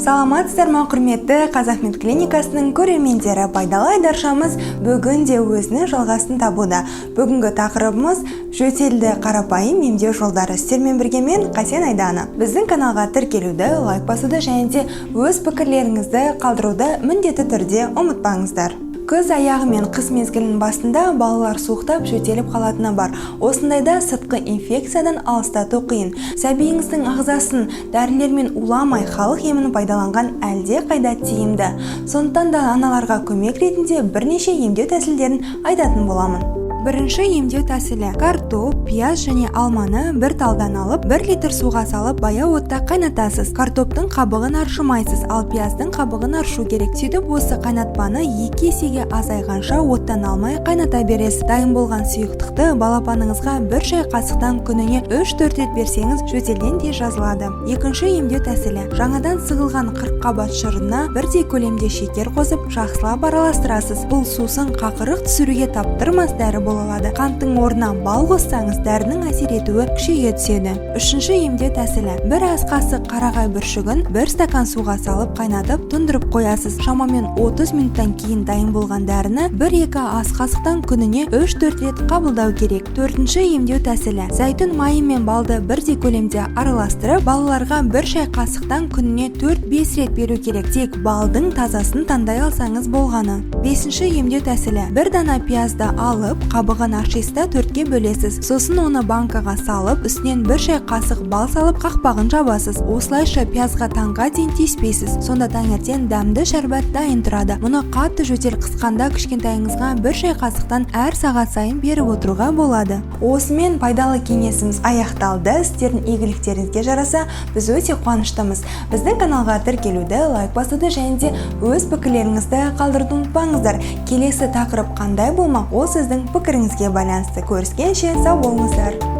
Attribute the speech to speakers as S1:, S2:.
S1: Саламатсыздар ма, құрметті Қазақмед клиникасының көрермендері! Пайдалы айдаршамыз бүгін де өзінің жалғасын табуда. Бүгінгі тақырыбымыз – жөтелді қарапайым емдеу жолдары. Сіздермен бірге мен, Қасен Айдана. Біздің каналға тіркелуді, лайк басуды және де өз пікірлеріңізді қалдыруды міндетті түрде ұмытпаңыздар. Күз аяғы мен қыс мезгілінің басында балалар суықтап, жөтеліп қалатыны бар. Осындайда сыртқы инфекциядан алыстату қиын. Сәбиіңіздің ағзасын дәрілермен уламай, халық емін пайдаланған әлде қайда тиімді. Сондықтан да аналарға көмек ретінде бірнеше емдеу тәсілдерін айтатын боламын. Бірінші емдеу тәсілі: картоп, пияз және алманы бір талдан алып, 1 литр суға салып, баяу отта қайнатасыз. Картоптың қабығын аршымайсыз, ал пияздың қабығын аршу керек. Сөйтіп, осы қайнатпаны 2 есеге азайғанша оттан алмай қайната бересіз. Дайын болған сұйықтықты балапаныңызға 1 шай қасықтан күніне 3-4 рет берсеңіз, жөтелден де жазылады. Екінші емдеу тәсілі: жаңадан сығылған қырыққабат шырынына бірдей көлемде шекер қосып, жақсылап араластырасыз. Бұл сусын қақырық түсіруге таптырмас дәрі бола алады. Қанттың орнына бал қоссаңыз, дәрінің әсер етуі күшейе түседі. Үшінші емдеу тәсілі: 1 ас қасық қарағай бүршігін 1 стакан суға салып, қайнатып, тұндырып қоясыз. Шамамен 30 минуттан кейін дайын болған дәріні 1-2 ас қасықтан күніне 3-4 рет қабылдау керек. Төртінші емдеу тәсілі: зәйтүн майы мен балды бірдей көлемде араластырып, балаларға 1 шай қасықтан күніне 4-5 рет беру керек. Тек балдың тазасын таңдай алсаңыз болғаны. Бесінші емдеу тәсілі: бір дана пиязды алып, қабығын аршисыз да, төртке бөлесіз. Сосын оны банкаға салып, үстінен 1 шай қасық бал салып, қақпағын жабасыз. Осылайша пиязға таңға дейін тиіспейсіз. Сонда таңертең дәмді шәрбат дайын тұрады. Мұны қатты жөтел қысқанда кішкентайыңызға 1 шай қасықтан әр сағат сайын беріп отыруға болады. Осымен пайдалы кеңесіміз аяқталды. Сіздердің игіліктеріңізге жараса, біз өте қуаныштымыз. Біздің каналға тіркелуді, лайк басуды және де өз пікірлеріңізді қалдыруды ұмытпаңыздар. Келесі тақырып қандай болмақ, ол сіздің пікіріңізге байланысты. Көріскенше, сау болыңыздар!